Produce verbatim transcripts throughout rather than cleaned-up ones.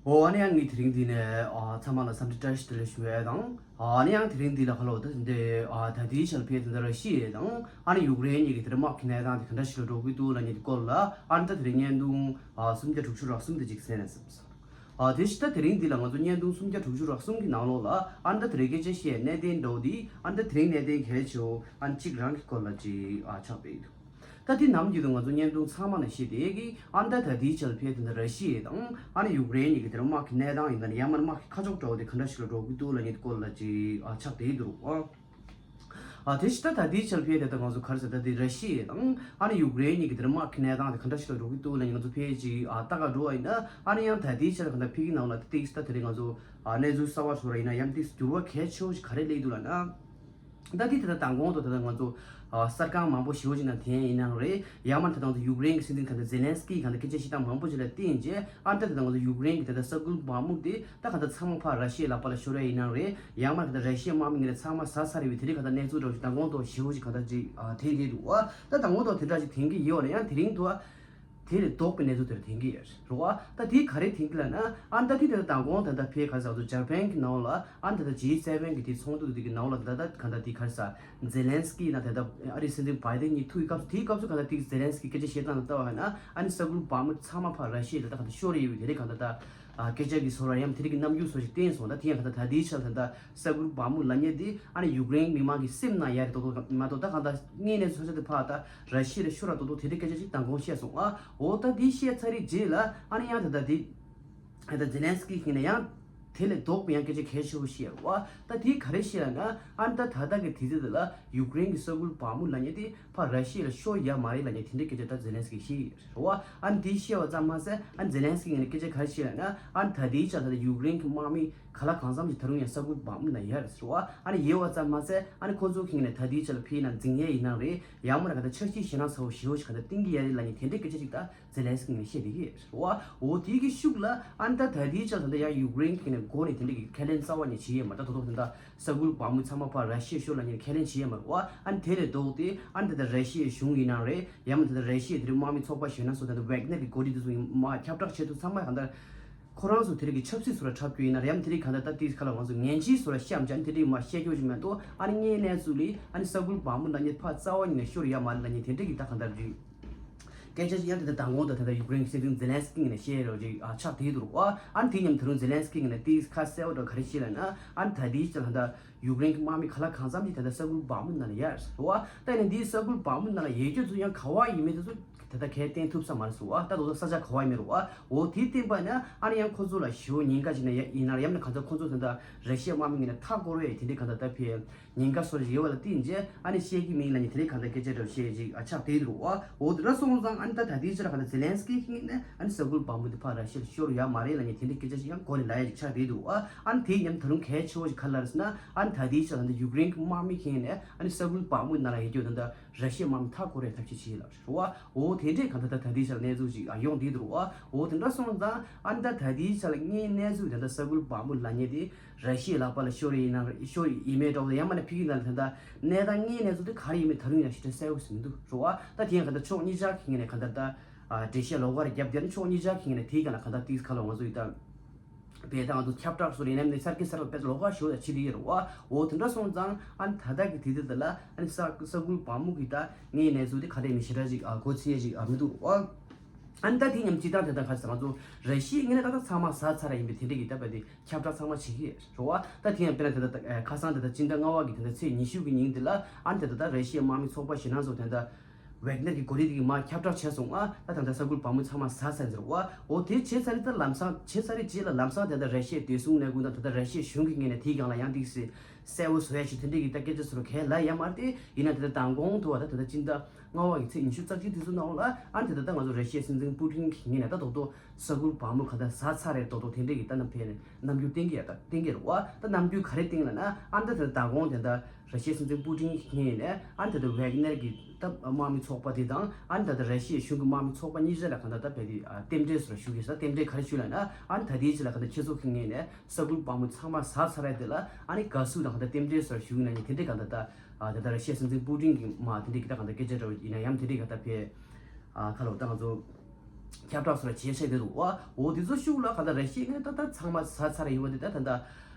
ཨོ་ཨ་ནི་ཡང་ངས་དེ་རིང་འདི་ནས་ཨ་ཚང་མ་ལ་འཚམས་འདྲི་བཀྲ་ཤིས་བདེ་ལེགས་ཞུ་ཡས་དང་། ཨ་ནི་ཡང་དེ་རིང་འདི་ལ་ཁ་ལོ་ད་འདི་ཨ་ད་ལྟའི་ཆར་ཕེབས་དེ་འདྲ་ར་ཤི་ཡས་དང་། ཨ་ནི་ཡུཀ་རེན་གཉིས་ཀྱི་དེ་འདྲ་དམག་གི་གནས་སྟངས་དེ་ག་འདྲ་ཞིག་ལ་འགྲོ་གི་འདུག་ལབ་མཁན་དེ་སྐོར་ལ། ཨ་ནི་ད་དེ་རིང་བརྙན་ཐུང་ཨ་སུམ་བརྒྱ་དྲུག་ཅུ་རེ་གསུམ་དེ་ཅིག་གསན་ན་བསམ་སོང་། ཨ་དེ་ཕྱི་ད་དེ་རིང་འདི་ལ་ང་ཚོ་བརྙན་ཐུང་སུམ་བརྒྱ་དྲུག་ཅུ་རེ་གསུམ་གྱི་ནང་ལོགས་ལ་ཨ་ནི་ད་དེ་རིང་སྐད་ཆ་བཤད་གནད་དོན་འདྲ་བོ་འདི་ཨ་ནི་ད་དེ་རིང་གནད་དོན་གལ་ཆེ་བོ་ཨ་ནི་གཅིག་རང་གི་སྐོར་ལ་ཅིག་ཨ་ཆགས་བསྡད་ཡོད་འདུག་ད་དེ་ནམ་རྒྱུན་དུ་ང་ཚོ་བརྙན་ཐུང་ཚང་མ་ནང་བཤད་བསྡད་ཀྱི་ཨ་ནི་ད་ད་ལྟའི་ཆར་ཕེབས་དེ་འདྲ་ར་ཤི་ཡ་དང་ཨ་ནི་ཡུཀ་རེན་གཉིས་ཀྱི་དེ་འདྲ་དམག་གི་གནས་སྟངས་ཡིན་ན་ཡང་མིན་ན་དམག་གི་ཁ་ཕྱོགས་འདྲ་བོ་དེ་ག་འདྲ་ཞིག་ལ་འགྲོ་གི་འདུག་ལབ་མཁན་དེ་སྐོར་ལ་ཅིག་ཨ་ཆགས་བསྡད་ཡོད་འདུག་ཨ། ཨ་དེ་ཕྱི་ད་ད་ལྟའི་ཆར་ཕེབས་དེ་ད་ང་ཚོ་ག་རེ་ཟེར་ད་དེ་ར་ཤི་ཡ་དང་ཨ་ནི་ཡུཀ་རེན་གཉིས་ཀྱི་དེ་འདྲ་དམག་གི་གནས་སྟངས་དེ་ག་འདྲ་ཞིག་ལ་འགྲོ་གི་འདུག་ལབ་མཁན་ང་ཚོ་ཕེབས་ཅིག་ཨ་ལྟ་ག་འགྲོ་བ་ཡིན་ན། ཨ་ནི་ཡང་ད་ལྟའི་ཆར་ག་འདྲ་ཕ་གི་ནང་ལ་ཏིག་ད་དེ་རིང་ང་ཚོ་ཨ་གནས་ཚུལ་གསར་བ་ཞིག་ར་ཡིན་ན་ཡང་ཏིག་འགྱུར་བ་གལ་ཆེ་བོ་ཞིག་ག་རེ་སླེབས་འདུག་ལབ་ན། ད་དེ་དེ་ད་མདང་དགོང་དུ་ད་ང་ཚོ་ཨ་གསར་ཁང་མང་པོ་ཞེ་པོ་ཅིག་ནང་ཐོན་ཡིན་ནའང་རེད། ཡང་མིན་ད་ང་ཚོ་ཡུཀ་རེན་གྱི་སྲིད་འཛིན་ག་འདྲ་ཛེ་ལན་སི་ཀི་ག་འདྲ་སྐད་ཆ་བཤད་སྟངས་མང་པོ་ཅིག་ལ་བལྟས་ཡིན་རྗེས། ཨ་ནི་ད་དེ་ད་ང་ཚོ་ཡུཀ་རེན་གྱི་ད་ལྟ་ས་ཁུལ་བག་མུག་དེ་ད་ག་འདྲ་ཚང་མ་ཕར་ར་ཤི་ཡའི་ལག་པ་ལ་ཤོར་ཡ་ཡིན་ནའང་རེད། ཡང་མིན་ད་ལྟ་ར་ཤི་ཡའི་དམག་མི་ངོས་ནས་ཚང་མ་ཟ་ཚར་ཡོད་པའི་དེ་རིང་ག་འདྲ་གནས་ཚུལ་འདྲ་བོ་ཞིག་མདང་དགོང་དུ་ཞེ་པོ་ཅིག་ག་འདྲ་ཅིག་ཨ་ཐོན་བསྡད་འདུག་ཨ་ད་མདང་དགོང་དུ་དེ་འདྲ་ཅིག་ཐོན་གྱི་ཡོད་ན་ཡང་དེ་རིང་དུ་ཨ། དེ་ལས་ལྡོག་པའི་གནས་ཚུལ་དེར་ཐོན་གྱི་ཡོད་རེད་བ། ད་དེ་ག་རེ་ཐོན་གྱི་ལབ་ན། ཨ་ནི་ད་དེ་དེ་ལ་མདང་དགོང་ད་ལྟ་ཕེབས་ག་ས་ཚོ་ཇར་པན་གྱི་ནང་ལ་ཨ་ནི་ད་ལྟ་ཇི་སེ་ཝེན་གྱི་དེ་ཚོགས་འདུ་དེ་གི་ནང་ལ་ད་ལྟ་ག་འདྲ་དེ་ག་རེ་ཟ། ཛེ་ལན་སི་ཀི་ན་ད་ལྟ་ཨ་རིའི་སྲིད་འཛིན་བྷའི་ཏན་གཉིས་ཐུག་གི་སྐབས་སུ་དེའི་སྐབས་སུ་ག་འདྲ་དེ་ཛེ་ལན་སི་ཀི་སྐད་ཆ་བཤད་སྟངས་ལ་ལྟ་བ་ཡིན་ན། ཨ་ནི་ས་ཁུལ་བག་མུག་ཚང་མ་ཕར་ར་ཤི་ཡ་ལ་ད་ག་འདྲ་ཤོར་ཡོད་པའི་དེ་རིང་ག་འདྲ་ད་སྐད་ཆ་གི་བཟོ་འདྲ་ཡང་དེ་རིང་གི་རྣམ་འགྱུར་བཟོ་ཞིག་བསྟན་སོང་། ད་དེ་ཡང་ག་འདྲ་ད་དེའི་ཆར་ད་ལྟ་ས་ཁུལ་བག་མུག་ལབ་མཁན་དེ་ཨ་ནི་ཡུཀ་རེན་མི་མང་གི་སེམས་ནང་ཡར་རེ་ཏོག་ཏོག་མ་གཏོགས་ད་ག་འདྲ་དངོས་གནས་ཚོ་ཆ་དེ་ཕར་ད་ར་ཤི་ཡ་ལ་ཤོར་ར་ཏོག་ཏོག་དེ་འདྲའི་སྐད་ཆ་ཅིག་མདང་དགོང་བཤད་སོང་ཨ། འོ་ད་འདི་བཤད་ཚར་རེད་རྗེས་ལ་ཨ་ནི་ཡང་ད་ལྟ་འདི་ད་ལྟ་ཛེ་ལན་སི་ཀི་ཁེངས་ནས་ཡང་དེ་ལས་ལྡོག་པའི་ཡང་སྐད་ཆ་གལ་ཆེ་བོ་བཤད་རེད་བ། ད་འདི་ག་རེ་བཤད་ལབ་ན། ཨ་ནི་ད་ད་ལྟ་གི་དུས་ཚོད་འདི་ལ་ཡུཀ་རེན་གྱི་ས་ཁུལ་བག་མུག་ལབ་མཁན་དེ་ཕར་ར་ཤི་ཡ་ལ་ཤོར་ཡ་མ་རེད་ལབ་མཁན་དེ་འདྲའི་སྐད་ཆ་ད་ཛེ་ལན་སི་ཀི་བཤད་ཡོད་རེད་བ། ཨ་ནི་འདི་བཤད་པ་ཙམ་མ་ཟད་ཨ་ནི་ཛེ་ལན་སི་ཀི་ངོས་ནས་སྐད་ཆ་ག་རེ་བཤད་ལབ་ན། ཨ་ནི་ད་ལྟའི་ཆར་ད་ལྟ་ཡུཀ་རེན་གྱི་དམག་མི་ག་ལ་གང་འཚམ་ཞིག་ད་རུང་ཡང་ས་ཁུལ་བག་མུག་ནང་ཡོད་རེད་ཟེར་བ། ཨ་ནི་ཡོད་པ་ཙམ་མ་ཟད་ཨ་ནི་ཁོ་ཚོ་གི་ངོས་ནས་ད་ལྟའི་ཆར་ལ་ཕེབས་ན་འཛིང་ཡས་ཡིན་ནའང་རེད། ཡང་མིན་ན་ག་འདྲ་འཆར་གཞི་ཞེད་སྣང་ཚ་བོ་ཞེ་པོ་ཞིག་ག་འདྲ་གཏིང་གི་ཡོད་རེད་ལབ་མཁན་དེ་འདྲའི་སྐད་ཆ་ཞིག་ད་ཛེ་ལན་སི་ཀི་ངོས་ནས་བཤད་བསྡད་ཀྱི་ཡོད་རེད་བ། འོ་དེ་གི་ཤུགས་ལ་ཨ་ནི་ད་ད་ལྟའི་ཆར་ད་ལྟ་ཡང་ཡུཀ་རེན་གྱི་ངོས་ནས་འགོ་ནས་དེ་འདྲ་གི་ཁས་ལེན་རྩ་བ་ནས་བྱེད་ཡས་མ་རེད། ད་དོ་དོ་དེ་འདྲ་ས་ཁུལ་བག་མུག་ཚང་མ་ཕར་ར་ཤི་ཡ་ཤོར་ལབ་མཁན་ཁས་ལེན་བྱེད་ཡས་མ་རེད་བ། ཨ་ནི་དེ་ལས་ལྡོག་སྟེ་ཨ་ནི་ད་ལྟ་ར་ཤི་ཡའི་གཞུང་ཡིན་ནའང་རེད། ཡང་མིན་ད་ལྟ་ར་ཤི་ཡའི་དེ་རིང་དམག་མི་ཚོགས་པ་ཞེད་སྣང་ཚ་བོ་དེ་འདྲ་ཝེག་ནེར་གྱི་འགོ་ཁྲིད་དེ་ཚོ་ཡིན་མ་ཁྱབ་བསྒྲགས་བྱེད་དུས་ཚང་མ་ག་འདྲ་ཁོ་རང་ཚོ་དེ་རིང་གི་ཆབ་སྲིད་བཟོ་འདྲ་འཁྲབ་རྒྱུ་ཡིན་ན་རེད། ཡང་དེ་རིང་ག་འདྲ་ད་ཏིག་ཁ་ལ་ང་ཚོ་ངན་ཇུས་བཟོ་འདྲ་བཤད་མ་བྱ་ནི་དེ་རིང་མ་བཤད་རྒྱུ་ཞིག་མ་གཏོགས། ཨ་ནི་དངོས་གནས་ཚུལ་ལ་ཨ་ནི་ས་ཁུལ་བག་མུག་ནང་ནས་ཕར་རྩ་བ་ཉིད་ནས་ཤོར་ཡ་མ་རེད་ལབ་མཁན་དེ་འདྲ་གི་ད་ག་འདྲ་རེད། སྐད་ཆ་ཞིག་ཡང་དེ་ལྟར་མདང་དགོང་དང་ད་ལྟ་ཡུཀ་རེན་གྱི་སྲིད་འཛིན་ཛེ་ལན་སི་ཀི་ངོས་ནས་བཤད་རོགས་ཅིག་ཨ་ཆགས་བསྡད་འདུག་རོགས། ཨ་ནི་དེ་མཉམ་དུ་རུང་ཛེ་ལན་སི་ཀི་ངོས་ནས་ཏིག་ཁ་གསལ་བོ་འདྲ་ག་རེ་བཤད་ལབ་ན། ཨ་ནི་ད་ལྟའི་ཆར་ད་ལྟ་ཡུཀ་རེན་གྱི་དམག་མི་ག་ལ་གང་འཚམ་ཞིག་ད་ལྟ་ས་ཁུལ་བག་མུག་ནང་ལ་ཡོད་རེད་བ། ད་ཡིན་ན་འདིའི་ས་ཁུལ་བག་མུག་ནང་ལ་ཡོད་རྒྱུ་ཚོ་ཡང་ག་བ་ཡིན་མིན་དེ་ཚོ་ད་ལྟ་གས་བསྟན་ཐུབ་ས་མ་རེད་ཟེར་བ། ད་དེ་ཚོ་ས་ཆ་ག་བ་ཡིན་མིན་རེད་བ། འོ་དེ་བསྟན་པ་ཡིན་ན་ཨ་ནི་ཡང་ཁོ་ཚོ་ལ་ཞེ་པོ་ཉེན་ཁ་ཅིག་ན་ཡ་ཡིན་ན་ཡང་ན་གང་ཚ་ཁོ་ཚོ་ད་ལྟ་ར་ཤི་ཡ་དམག་མི་ངོས་ནས་མཐའ་བསྐོར་བའི་དེ་འདྲའི་གང་ད་ལྟ་ཕེ་ཉེན་ཁ་སོགས་ཡོད་པ་ལ་བརྟེན་རྗེས་ཨ་ནི་བཤད་ཀྱི་མིན་ལབ་ནས་དེ་རིང་གང་ལྟར་སྐད་ཆ་འདྲ་བཤད་ཅིག་ཨ་ཆགས་བསྡད་འདུག་བ། འོ་དེ་འདྲ་སོང་ཙང་ཨ་ནི་ད་ད་ལྟའི་ཆར་གང་ལྟར་ཛེ་ལན་སི་ཀི་གིས་ནས་ཨ་ནི་ས་ཁུལ་བག་མུག་དེ་ཕར་ར་ཤི་ཡར་ཤོར་ཡོད་མ་རེད་ལབ་ནས་དེ་འདྲའི་སྐད་ཆ་ཞིག་ཡང་གོ་ནས་ལབ་ཡ་ཅིག་ཆགས་བསྡད་འདུག་བ། ཨ་ནི་དེ་མཉམ་ད་རུང་གལ་ཆེ་བ་ཞིག་ག་རེ་ལབ་ཟེར་ན། ཨ་ནི་ད་ལྟའི་ཆར་གང་ལྟར་ཡུཀ་རེན་གྱི་དམག་མི་གིས་ནས་ཨ་ནི་ས་ཁུལ་བག་མུག་ནང་ལ་ཡོད་རྒྱུ་ད་ལྟ་ར་ཤི་ཡའི་དམག་མི་མཐའ་བསྐོར་བའི་ཐབས་ཤེས་བྱེད་ལབ་རེད་བ། འོ་དེ་འདྲས་གང་ལྟར་ད་ད་ལྟའི་ཆར་གནས་ཚུལ་ཞིག་ཨ་ཡོང་བསྡད་འདུག་བ། འོ་དེ་འདྲ་སོང་ཙང་ཨ་ནི་ད་ད་ལྟའི་ཆར་ལ་དངོས་གནས་ཚུལ་ད་ལྟ་ས་ཁུལ་བག་མུག་ལབ་མཁན་དེ་ར་ཤི་ཡའི་ལག་པ་ལ་ཤོར་ཡིན་ན་ཤོར་ཡིན་མེད་འདྲ་བོ་ཡང་མིན་ན་ཕ་གི་ནང་ལ་ད་ལྟ་གནས་སྟངས་དངོས་གནས་ཚུལ་དེ་ག་རེ་ཡིན་མིན་ད་རུང་ཡང་ཞིབ་ཕྲ་གསལ་པོ་ཞིག་མི་འདུག་རེད་བ། ད་དེ་ཡང་གང་ལྟར་ཕྱོགས་གཉིས་ཆ་གི་ངོས་ནས་གང་ལྟར་ད་འགྲེལ་བཤད་ལོགས་ཀ་རེ་བརྒྱབ་བསྡད་ན་ཕྱོགས་གཉིས་ཆ་གི་ངོས་ནས་དེའི་སྒང་ལ་གང་ལྟར་ཏིག་ཁ་ལོ་ང་ཚོ་ཡི་ད་བས་ད་ང་ཚོ་ཁྱབ་བསྒྲགས་སུ་ཡིན་ནམ་ནས་གསར་སྐྱེས་གསར་པ་དཔེ་ལོགས་ཀ་ཞུ་ད་ཕྱི་དེ་ཡོད་རེད་བ། འོ་དེ་འདྲ་སོང་ཙང་ཨ་ནི་ད་ལྟ་གི་དུས་ཚོད་འདི་ལ་ཨ་ནི་ས་ས་ཁུལ་བག་མུག་གི་ད་དངོས་གནས་ཚུལ་དེ་ག་རེ་མིན་ཞེ་དྲག་ཅིག་ཨ་གོ་ཚེ་ཅིག་ཨ་མི་འདུག་རེད་བ། ཨ་ནི་ད་དེ་མཉམ་སྤྱི་བཏང་དེ་ད་ག་ཚོད་ང་ཚོ་ར་ཤི་ཡའི་ངོས་ནས་ད་ལྟ་ཚང་མ་ཟ་ཚར་ཡིན་པའི་དེ་འདྲ་གི་ད་བས་དེ་ཁྱབ་བསྒྲགས་ཚང་མ་བྱེད་ཀྱི་རེད་བ། ད་དེ་ཡང་དཔེར་ན་དེ་ད་ཁ་སང་དེ་ད་སྤྱི་ཟླ་ལྔ་པ་གི་དེ་ད་ཚེས་ཉི་ཤུ་གི་ཉིན་དེ་ལ་ཨ་ནི་དེ་ད་ད་ར་ཤི་ཡའི་དམག་མི་ཚོགས་པ་ཞེད་སྣང་ཚོ་དེ་ད་ཝེག་ནེར་གྱི་འགོ་ཁྲིད་དེ་གིས་མར་ཁྱབ་བསྒྲགས་བྱས་སོང་ཨ། ད་ད་ད་ས་ཁུལ་བག་མུག་ཚང་མ་ཟ་ཚར་ཟེར་བ། འོ་དེ་བྱས་ཚར་རེད། ད་ལམ་སང་བྱས་ཚར་རེད་རྗེས་ལ་ལམ་སང་དེ་ད་ར་ཤི་ཡའི་བདེ་སྲུང་ལས་ཁུངས་དང་དེ་ད་ར་ཤི་ཡའི་གཞུང་གི་ངོས་ནས་དེའི་སྒང་ལ་ཡང་ཏིག་སེ་གསལ་པོ་བཟོ་ཡ་ཞིག་དེ་འདྲ་གི་ད་སྐད་ཆ་ཟེར་བ་གས་ལབ་ཡ་མ་རེད། དེ་ཡིན་ན་དེ་ད་མདང་དགོང་དུ་བ་ད་དེ་ད་སྤྱི་ཟླ་ལྔ་པ་གི་ཚེས་ཉི་ཤུ་རྩ་གཅིག་དེ་ཚོ་ནང་ལ་ཨ་ནི་དེ་ད་ད་ང་ཚོ་ར་ཤི་ཡའི་སྲིད་འཛིན་པུ་ཏིན་གྱི་ངོས་ནས་ད་རྡོག་རྡོག་ས་ཁུལ་བག་མུག་ག་ད་ཟ་ཚར་རེད། རྡོག་རྡོག་དེ་འདྲ་གི་ད་རྣམ་འཕེལ་རྣམ་འགྱུར་བསྟན་གྱི་ཡ་ད་བསྟན་གྱི་རེད་བ། ད་རྣམ་འགྱུར་ག་རེ་བསྟན་ལབ་ན་ཨ་ནི་ད་དེ་ད་མདང་དགོང་དེ་ད་ར་ཤི་ཡའི་སྲིད་འཛིན་པུ་ཏིན་གྱི་ངོས་ནས་ཨ་ནི་ད་ད་ཝེག་ནེར་གྱི་ད་དམག་མི་ཚོགས་པ་དེ་དང་ཨ་ནི་ད་ད་ར་ཤི་ཡའི་གཞུང་གི་དམག་མི་ཚོགས་པ་གཉིས་ཆ་ལ་ག་ད་ད་བས་དེ་རྟེན་འབྲེལ་ཟེར་བ་ཞུ་གི་ས། རྟེན་འབྲེལ་ག་རེ་ཞུ་ལབ་ན་ཨ་ནི་ད་དེའི་ཆ་ལ་ག་ད་ཁྱེད་ཚོ་གི་ངོས་ནས་ས་ཁུལ་བག་མུག་ཚང་མ་ཟ་ཚར་རེད། དེ་ལ་ཨ་ནི་དགའ་བསུ་དང་ག་ད་རྟེན་འབྲེལ་ཟེར་བ་ཞུ་གི་ན་ནི་དེ་འདྲའི་ག་ད་ད་ཨ་ད་ད་ར་ཤི་ཡའི་སྲིད་འཛིན་པུ་ཏིན་གྱི་མ་དེ་འདྲའི་གི་ད་ག་ད་སྐད་ཆ་འདྲ་བོ་ཡིན་ན་ཡང་དེ་འདྲའི་ག་ད་བས་ཨ་ཁ་ལོ་ད་ང་ཚོ་ ཁྱབ་བསྒྲགས་སོགས་ལ་བྱེད་བྱེད་དེ་འདུག་བ། འོ་དེ་ཚོ་ཤུགས་ལ་ག་ད་ར་ཤི་ཡ་ངས་ད་ད་ཚང་མ་ཟ་ཚར་ཡོད་པ་དེ་ད་ད་ད་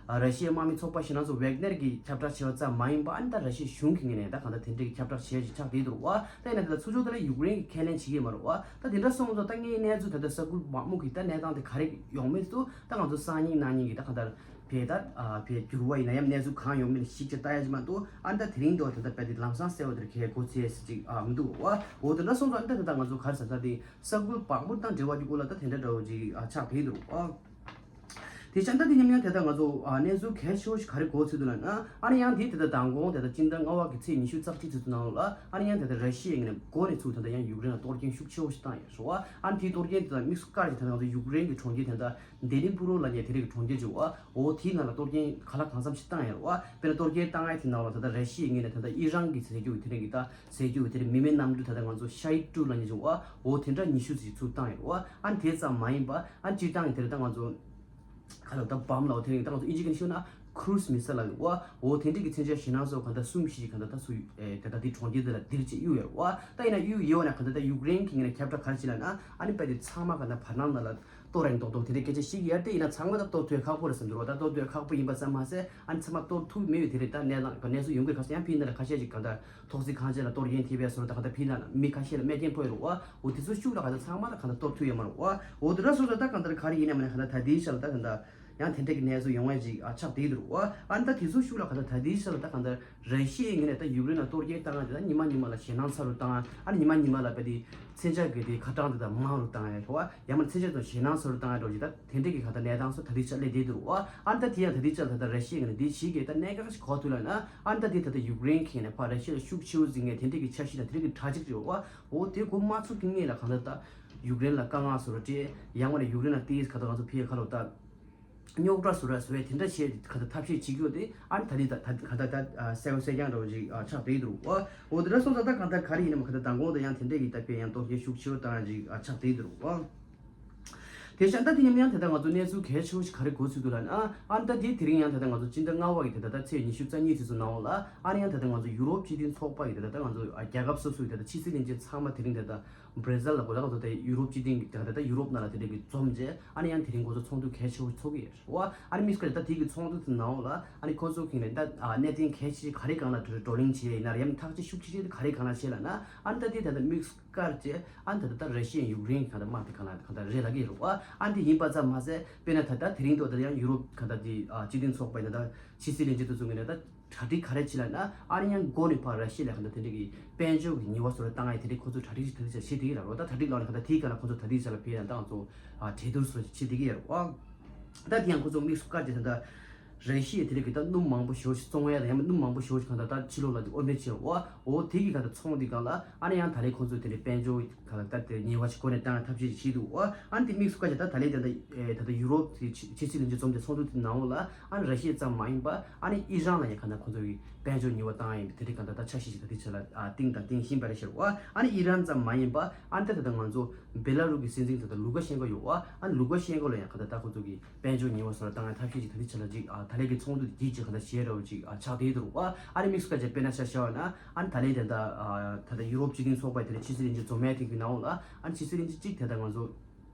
ར་ཤི་ཡའི་དམག་མི་ཚོགས་པ་ཞེ་ན་ཚོ་ཝེག་ནེར་གྱི་ཁྱབ་བསྒྲགས་བྱས་པ་ཙམ་མ་ཡིན་པ། ཨ་ནི་ད་ར་ཤི་ཡའི་གཞུང་གི་ངོས་ནས་ད་ག་ད་དེ་འདྲའི་གི་ཁྱབ་བསྒྲགས་བྱས་ཞིག་ཆགས་བསྡད་འདུག་བ། ད་ཡིན་ན་དེ་ལ་ཚུར་ཕྱོགས་དེ་ལ་ཡུཀ་རེན་གྱིས་ཁས་ལེན་བྱེད་ཀྱི་མ་རེད་བ། ད་དེ་འདྲ་སོང་ཙང་ད་ངས་གནས་ཚུལ་ད་ད་ས་ཁུལ་བག་མུག་གི་ད་གནས་སྟངས་དེ་ག་རེ་ཡོང་མིན་ཚོ་ད་ང་ཚོ་སང་ཉིན་གནངས་ཉིན་གྱི་ད་ག་ད་བས་ད་བས་འགྱུར་བ་ཡིན་ན་ཡང་གནས་ཚུལ་གང་ཡོང་མིན་ཞིག་ཅིག་ལྟ་ཡ་ཅིག་མ་གཏོགས། ཨ་ནི་ད་དེ་རིང་དུ་ད་ད་བས་དེ་ལམ་སང་གསལ་བ་དེར་གལ་གོ་ཚེ་ཞིག་ཨ་མི་འདུག་བ། འོ་དེ་འདྲ་སོང་ཙང་ཨ་ནི་ད་ད་ང་ཚོ་ག་རེ་ཟ་ད་དེ། ས་ཁུལ་བག་མུག་དང་འབྲེལ་བ་གྱི་སྐོར་ལ་ད་དེ་འདྲ་འདྲ་བོ་ཅིག་ཨ་ཆགས་བསྡད་འདུག་ཨ། དེ་བཞིན་ད་དེ་མཉམ་ཡང་དེ་ལྟར་ང་ཚོ་ཨ་གནས་ཚུལ་གལ་ཆེ་བོ་ཞིག་ག་རེ་གོ་ཚུལ་འདུག་ལབ་ན། ཨ་ནི་ཡང་དེ་དེ་ལྟར་མདང་དགོང་དེ་ལྟར་སྤྱི་ཟླ་ལྔ་པ་གི་ཚེས་ཉི་ཤུ་རྩ་གཅིག་ཚེས་ཚོ་ནང་ལ་ཨ་ནི་ཡང་དེ་ལྟར་ར་ཤི་ཡའི་ངོས་ནས་འགོ་ནས་ཚུར་དེ་ལྟར་ཡང་ཡུཀ་རེན་ལ་གཏོར་སྐྱོན་ཤུགས་ཆེ་བོ་ཞིག་བཏང་ཡོད་རེད་བ། ཨ་ནི་དེའི་གཏོར་སྐྱོན་དེ་དང་དམིགས་སུ་བཀར་ཞིག་དེ་ལྟར་ང་ཚོ་ཡུཀ་རེན་གྱི་གྲོང་ཁྱེར་དེ་ལྟར་དེ་རིང་པུ་རོ་ལབ་མཁན་དེ་རིང་གི་གྲོང་ཁྱེར་ཅིག་ཡོད་བ། འོ་དེའི་ནང་ལ་གཏོར་སྐྱོན་ག་ལ་གང་འཚམ་ཞིག་བཏང་ཡོད་རེད་བ། དཔེར་ན་གཏོར་སྐྱོན་བཏང་ཡ་དེ་ནང་ལ་ད་ལྟ་ར་ཤི་ཡའི་ངོས་ནས་ད་ལྟ་ཨི་རན་གྱི་ཟེར་རྒྱུ་དེ་རིང་གི་ད་ཟེར་རྒྱུ་དེ་རིང་མི་མེད་གནམ་གྲུ་ད་ལྟ་ང་ཚོ་ཤ་ཧི་ཀྲུག་ལབ་མཁན་ཅིག་ཡོད་བ། འོ་དེ་འདྲ་ཉི་ཤུ་ཙམ་ཞིག་ཚུར་བཏང་ཡོད་རེད་བ། ཨ་ནི་དེ་ཙམ་མ་ཡིན་པ་ཨ་ནི་སྤྱིར་བཏང་གི་དེ་རིང་ད་ང་ཚོ་ག་ལ་ད་བམ་ལ་འོ་དེ་རིང་ད་ང་ཚོ་ཨིན་ཇི་སྐད་ནས་ཤོད་ན་ཁུ་རུ་སི་མི་སེལ་ལ་ཡོད་བ། འོ་དེ་འདྲ་གི་མཚོན་ཆ་ཞེ་ན་སོགས་ག་ད་གསུམ་བཞི་ཞིག་ག་ད་ད་ཚུར་ཨེ་དེ་ད་དེ་གྲོང་ཁྱེར་དེ་ལ་ལྡིར་བྱས་གཡུགས་ཡོད་རེད་བ། ད་ཡིན་ན་གཡུགས་ཡོད་ན་ག་ད་ད་ཡུཀ་རེན་གྱི་ངོས་ནས་ཁྱབ་བསྒྲགས་ག་རེ་བྱས་ལབ་ན། ཨ་ནི་དཔེ་དེ་ཚང་མ་ག་ད་བར་སྣང་ནང་ལ་གཏོར་རན་མདོག་མདོག་དེ་འདྲའི་སྐད་ཆ་བཤད་ཀྱི་ཡོད་རེད། དེ་ཡིན་ན་ཚང་མ་ད་གཏོར་ཐུབ་ཡ་ཁག་པོ་རེད་བསམ་འདུག་ར། ད་གཏོར་ཐུབ་ཡ་ཁག་པོ་ཡིན་པ་ཙམ་མ་ཟད་ཨ་ནི་ཚང་མ་གཏོར་ཐུབ་མེད་པའི་དེ་རེད། ད་གནས་སྟངས་ག་གནས་ཚུལ་ཡོང་གི་རེད། ཁ་སང་ཡང་ཕྱི་ནང་ལ་ཁ་ཤས་ཤིག་ག་ད་ཐོག་བརྩེགས་ཁང་ཆེན་ལ་གཏོར་སྐྱོན་ཐེབས་པའི་བཟོ་འདྲ་ད་ག་ད་ཕྱི་ནང་ལ་མི་ཁ་ཤས་ལ་རྨས་སྐྱོན་ཕོག་ཡོད་རེད་བ། འོ་དེ་ཚོ་ཤུགས་ལ་ག་ད་ཚང་མ་ད་ག་ད་གཏོར་ཐུབ་ཡོད་མ་རེད་བ། འོ་དེ་འདྲ་སོང་ཙང་ད་གང་ལྟར་ག་རེ་ཡིན་ན་མ་ན་ག་ད་ད་ལྟའི་ཆ་ལ་ད་ག་ད་ཡང་དེ་འདྲ་གི་གནས་ཚུལ་ཡོང་བ་ཅིག་ཨ་ཆགས་བསྡད་འདུག་ར་བ། ཨ་ནི་ད་དེ་ཚོ་ཤུགས་ལ་ག་ད་ད་ལྟའི་ཆ་ལ་ད་གང་ལྟར་ར་ཤི་ཡའི་ངོས་ནས་ད་ཡུཀ་རེན་ལ་གཏོར་སྐྱོན་བཏང་ཡ་དེ་ད་ཉི་མ་ཉི་མ་ལ་ཞེད་སྣང་ཚ་རུ་བཏང་ཡ། ཨ་ནི་ཉི་མ་ཉི་མ་ལ་དཔེ་དེ་མཚོན་ཆ་གི་དེ་ཁ་གྲངས་དེ་ད་མང་རུ་བཏང་ཡ་རེད་བ། ཡང་མ་མཚོན་ཆ་དང་ཞེད་སྣང་ཚ་རུ་བཏང་ཡ་འདྲ་བོ་ཅིག་ད་དེ་འདྲ་གི་ག་ད་གནས་སྟངས་སུ་ད་ལྟའི་ཆ་སླེབས་བསྡད་འདུག་ར་བ། ཨ་ནི་ད་དེ་ཡང་ད་ལྟའི་ཆ་ལ་ད་ད་ར་ཤི་ཡའི་ངོས་ནས་དེ་ཞིག་གི་ད་གནད་འགག་ཞིག་གོ་ཐུབ་ལ་ན། ཨ་ནི་ད་དེ་ད་ད་ཡུཀ་རེན་གྱི་ངོས་ནས་ཕར་ར་ཤི་ཡ་ལ་ཤུགས་ཆེ་བོ་འཛིན་མཁན་དེ་འདྲ་གི་འཆར་གཞི་དང་དེ་འདྲ་གི་གྲ་སྒྲིག་རེད་བ། འོ་དེ་གོ་མ་ཚུགས་ཀྱི་སྔོན་ལ་གང་ལྟར་ད་ཡུཀ་རེན་ལ་དཀའ་ངལ་བཟོ་འདྲ་སྤྲད། ཡང་མ་ན་ཡུཀ་རེན་ལ་དེ་ག་ད་ང་ཚོ་ཕི་ཡ་ཁ་ལོ་ད་རྙོག་དྲ་བཟོ་འདྲ་བཟོ་བའི་དེ་འདྲ་བྱས་ག་ད་ཐབས་ཤེས་བྱེད་ཀྱི་ཡོད་དེ། ཨ་ནི་ད་དེ་ད་ད་ག་ད་ད་གསལ་པོ་གསལ་རྐྱང་འདྲ་བོ་ཅིག་ཆགས་བསྡད་འདུག་ར་བ། འོ་དེ་འདྲ་སོང་ཙང་ད་གང་ལྟར་ག་རེ་ཡིན་ན་མ་ག་ད་མདང་དགོང་དང་ཡང་དེ་འདྲ་གི་ད་དཔེ་ཡང་གཏོར་སྐྱོན་ཤུགས་ཆེ་བོ་བཏང་ཡ་ཅིག་ཆགས་བསྡད་འདུག་ར་བ། དེ་བཞིན་ད་དེ་ཉིན་ཡང་དེ་ལྟར་ང་ཚོ་གནས་ཚུལ་གལ་ཆེ་བོ་ཞིག་ག་རེ་གོ་ཚུལ་འདུག་ལབ་ན། ཨ་ནི་ད་དེ་དེ་རིང་ཡང་དེ་ལྟར་ང་ཚོ་སྤྱི་ཟླ་ལྔ་པ་གི་དེ་ལྟར་ད་ཚེས་ཉི་ཤུ་རྩ་གཉིས་ཚེས་སུ་ནང་ལ་ཨ་ནི་ཡང་དེ་ལྟར་ང་ཚོ་ཡུ་རོབ་སྤྱི་མཐུན་ཚོགས་པ་གི་དེ་ལྟར་ད་ང་ཚོ་ཨ་རྒྱལ་ཁབ་སོ་སོའི་དེ་ལྟར་ཕྱི་སྲིད་བློན་ཆེན་ཚང་མ་དེ་རིང་དེ་ལྟར་བྷྲེ་ཟལ་ལ་གོ་ད་ང་ཚོ་ད་ཡུ་རོབ་སྤྱི་མཐུན་གི་དེ་ལྟར་ད་ཡུ་རོབ་ནང་ལ་དེ་འདྲ་གི་འཛོམས་རྗེས་ཨ་ནི་ཡང་དེ་རིང་ཁོ་ཚོ་ཚོགས་འདུ་གལ་ཆེ་བོ་ཚོགས་ཀྱི་ཡོད་རེད་བ། ཨ་ནི་དམིགས་བཀར་ད་དེ་གི་ཚོགས་འདུ་དེ་ནང་ལ་ཨ་ནི་ཁོ་ཚོ་གི་ནས་ད་ཨ་གནད་དོན་གལ་ཆེ་ག་རེ་སྒང་ལ་བགྲོ་གླེང་བྱས་ཡིན་ན་རེད། ཡང་ཐག་གཅོད་ཤུགས་ཆེ་ཆེ་དེ་ག་རེ་སྒང་ལ་བྱས་ལབ་ན། ཨ་ནི་ད་དེ་ད་ལྟ་དམིགས་བཀར་བྱས་ཨ་ནི་ད་ལྟ་ད་ར་ཤི་ཡ་ཡུཀ་རེན་གང་ལྟར་དམག་དེ་གང་ལ་གང་ལྟར་རེད་ལབ་ཀྱི་ཡོད་རེད་བ། ཨ་ནི་དེ་ཡིན་པ་ཙམ་མ་ཟད་དཔེར་ན་ད་ལྟ་དེ་རིང་ཐོག་ད་ལྟ་ཡང་ཡུ་རོབ་གང་ལྟར་དེ་ཨ་སྤྱི་མཐུན་ཚོགས་པའི་ད་ལྟ་ཕྱི་སྲིད་བློན་ཆེན་དེ་ཚོ་གི་ནས་ད་གྲ་སྒྲིག་ག་རེ་བྱེད་ལབ་ན། ཨ་ནི་ཡང་འགོ་ནས་ཕར་ར་ཤི་ཡ་ལ་གང་ལྟར་དེ་འདྲ་གི་དཔལ་འབྱོར་གྱི་ཉེས་པ་བཟོ་འདྲ་བཏང་ཡ་དེ་འདྲ་ཁོ་ཚོ་གྲ་སྒྲིག་ཞིག་ད་ལྟ་བྱས་བྱེད་བསྡད་ཀྱི་རེད་བ། ད་གྲ་སྒྲིག་ལ་ནི་གང་ལྟར་དེའི་སྒང་ལ་ཁོ་ཚོ་ད་ལྟའི་ཆ་ལ་ཕེབས་ཡ་ད་ང་ཚོ་ཨ་གྲོས་བསྡུར་བཟོ་འདྲ་བྱེད་བསྡད་ཀྱི་ཡོད་རེད་བ། ད་དེ་ཡང་ཁོ་ཚོ་དམིགས་སུ་བཀར་ཏེ་ད་ལྟ་ར་ཤི་ཡ་དེ་རིང་གི་ད་སྣུམ་མང་པོ་ཞེ་པོ་ཞིག་བཙོང་ཡ་དང་ཡང་ན་སྣུམ་མང་པོ་ཞེ་པོ་ཞིག་གང་ལྟར་ད་ཕྱི་ལོགས་ལ་དེ་དབོར་འདྲེན་བྱས་རེད་བ། འོ་དེ་གི་གང་ལྟར་ཚོང་དེ་སྒང་ལ་ཨ་ནི་ཡང་ད་ལན་ཁོ་ཚོས་དེ་འདྲའི་དཔལ་འབྱོར་གང་ལྟར་དེ་ཉེས་པ་ཞིག་འགོ་ནས་བཏང་ཐབས་ཤེས་ཤིག་བྱེད་འདུག་བ། ཨ་ནི་དེ་དམིགས་སུ་བཀར་བྱས་ད་ད་ལན་ད་ལྟ་ཨེ་ད་ལྟ་ཡུ་རོབ་དེ་ཕྱི་ཕྱི་སྲིད་བློན་ཆེན་འཛོམས་ཏེ་ཚོགས་འདུ་དེ་ནང་ལ་ཨ་ནི་ར་ཤི་ཡ་ཙམ་མ་ཡིན་པ་ཨ་ནི་ཨི་རན་ལ་ཡང་གང་ལྟར་ཁོ་ཚོ་གི་དཔལ་འབྱོར་ཉེས་པ་བཏང་ཡིན་པ་དེ་འདྲའི་གང་ལྟར་ད་འཆར་གཞི་ཞིག་ད་ལྟའི་ཆ་ལ་ཨ་བཏིང་དང་བཏིང་བཞིན་པ་རེད་ཤག་བ། ཨ་ནི་ཨི་རན་ཙམ་མ་ཡིན་པ་ཨ་ནི་ད་ད་ལྟ་ང་ཚོ་བེ་ལ་རུ་གི་སྲིད་འཛིན་ད་ལྟ་ལུ་ཀ་ཤེན་ཀོ་ཡོད་བ། ཨ་ནི་ལུ་ཀ་ཤེན་ཀོ་ལ་ཡང་གང་ལྟར་ད་ཁོ་ཚོ་གི་དཔལ་འབྱོར་ཉེས་པ་བཟོ་འདྲ་བཏང་ཡ་ཐབས་ཤེས་ཅིག་ད་ལྟའི་ཆ་ལ་ཅིག་ཨ་ད་ལན་གྱི་ཚོགས་འདུ་དེ་རྒྱུད་ཅིག་གང་ལྟར་བྱས་རེད་བ་ཅིག་ཨ་ཆགས་བསྡད་འདུག་བ། ཨ་ནི་དམིགས་སུ་བཀར་བྱས་དཔེར་ན་ཆ་བཞག་པ་ན་ཨ་ནི་ད་ལན་ད་ལྟ་ཨ་ད་ལྟ་ཡུ་རོབ་སྤྱི་མཐུན་ཚོགས་པ་དེ་ལ་ཕྱི་སྲིད་བློན་ཆེན་འཛོམས་ཡ་དེ་གི་ནང་ལ་ཨ་ནི་ཕྱི་སྲིད་བློན་ཆེན་གཅིག་དེ་ལྟར་ང་ཚོ་